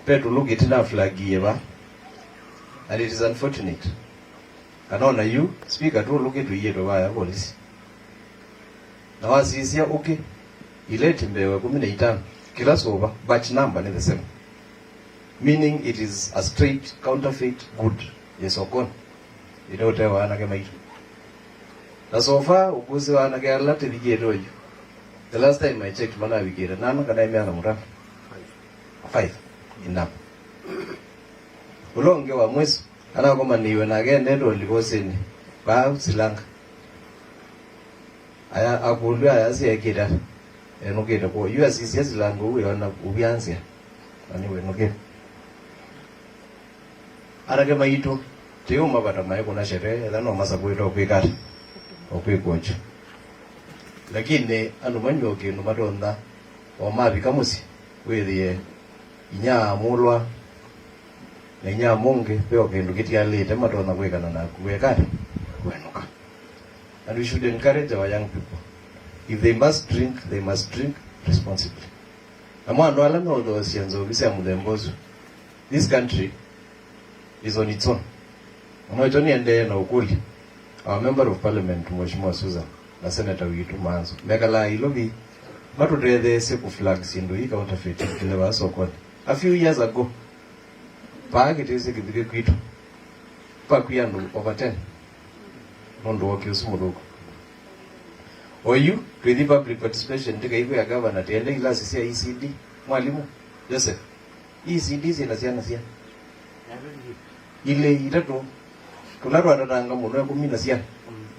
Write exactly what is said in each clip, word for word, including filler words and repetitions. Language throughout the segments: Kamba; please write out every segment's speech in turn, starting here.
Ve tũlũkĩ tũnaflagie va, and it is unfortunate. Kana ona yu, speaker tũlũkĩ tũiĩtwe vaya volisi. Na wasisya ũkĩ, ileti mbewe kũmi na itano, kĩla sũva, batch number nĩ the same. Meaning it is a straight counterfeit good yĩ sokoni. Ĩla ũtewa anake maitũ. Na so far, ũkũsĩ wa anake ala tĩvikĩte oyu. The last time I checked, manavikĩte nana kana ĩmea na mũtano. Five. Enough. Ũla ũngĩ wa mwĩso, anakomanĩiwe nake endete ũlivosinĩ. Vaa silanga. Aya akũlw'a aya syekĩte ata? Enũkĩte kwoo. Yu asisya silanga ũu eona ũvyanzya. Na nĩwenũkĩte. Anake maitũ, tĩũmavata maĩ kũna sherehe, etha no masakũĩte o kwĩka ata? O kwĩkwa ũkĩ. Lakini andũ manyuo kĩndũ matonya, o mavika mũsyĩ, wĩthĩe inya amũlwa, na inya amũngĩ, ve o kĩndũ kĩtialĩte matonya kwĩkana naku, weka ata? Wenũka. And we should encourage our young people. If they must drink, they must drink responsibly. Namo andũ ala meũthoosya nzovi sya mũthemba ũsu, this country is on its own. Na no kyo nĩendee na ũkũlya our member of parliament, Mheshimiwa Susan, na senator witũ Maanzo, mekalaa Ilovi, matũtetheesye kũ flag syĩndũ ii counterfeit ikĩle vaa sokoni. A few years ago, vaa Kĩtĩsĩ Kĩthukĩ kwitũ, vakw'a andũ over ten nũndũ wa ũkĩ ũsu mũthũku. Oyu, twĩthi public participation, ndĩkaikwĩa gavana, tĩende ilasi sya E C D, mwalimũ, Joseph, E C D syĩna syana sia ilĩ, itatũ, tũla twatatanga mũno, ĩkũmi na sia,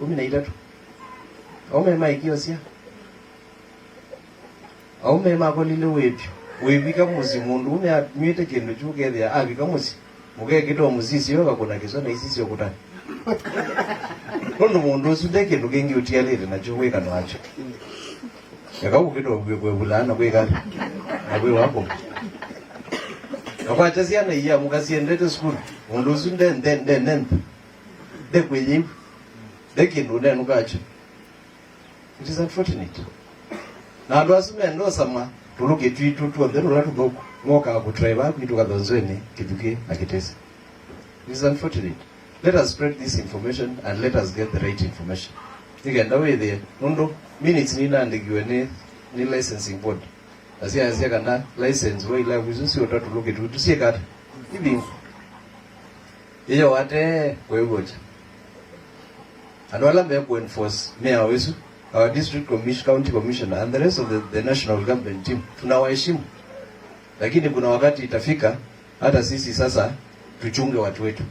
ĩkũmi na itatũ. Aume maikio sia. Aume makolile wĩvyu. Wĩvika mũsyĩ mũndũ ũme anywĩte kĩndũ kyu ũkethĩa avika mũsyĩ. Mũkekĩta mũsisyo akakũna kĩswa na isisyo kũtani. Nũndũ mũndũ ũsu nde kĩndũ kĩngĩ ũtialĩte nakyo wĩkano wakyo. Eka ũkĩta ũvw'e kwevulaa na kwĩka na kwĩ wako. Na kwakya syana iya mũkasiendete sukulu. Mũndũ ũsu nde nde nde nde nde kwĩyĩu. Nde kĩndũ ndenũkakyo. It is unfortunate. Na andũ asu menda ũsama tũlũkĩ twitũ tw'onthe tũla tũthũku mokaa kũtry vaa kwitũ Kathonzweni, Kĩthukĩ na Kĩtĩsĩ. It is unfortunate. Let us spread this information and let us get the right information. Nĩkenda wĩthĩe, nũndũ minutes nĩnaandĩkiwe nĩ, nĩ licensing board. Na syasya kana license wa ilavu isu syũta tũlũkĩ twitũ syĩka ata? Ivingwa. Ĩyo ate kwĩw'ũkya. Andũ ala me kũ enforce mĩao ĩsu, our district commission, county commissioner and the rest of the, the national government team, tunawaheshimu. Lakini kuna wakati itafika hata sisi sasa tuchunge watu wetu.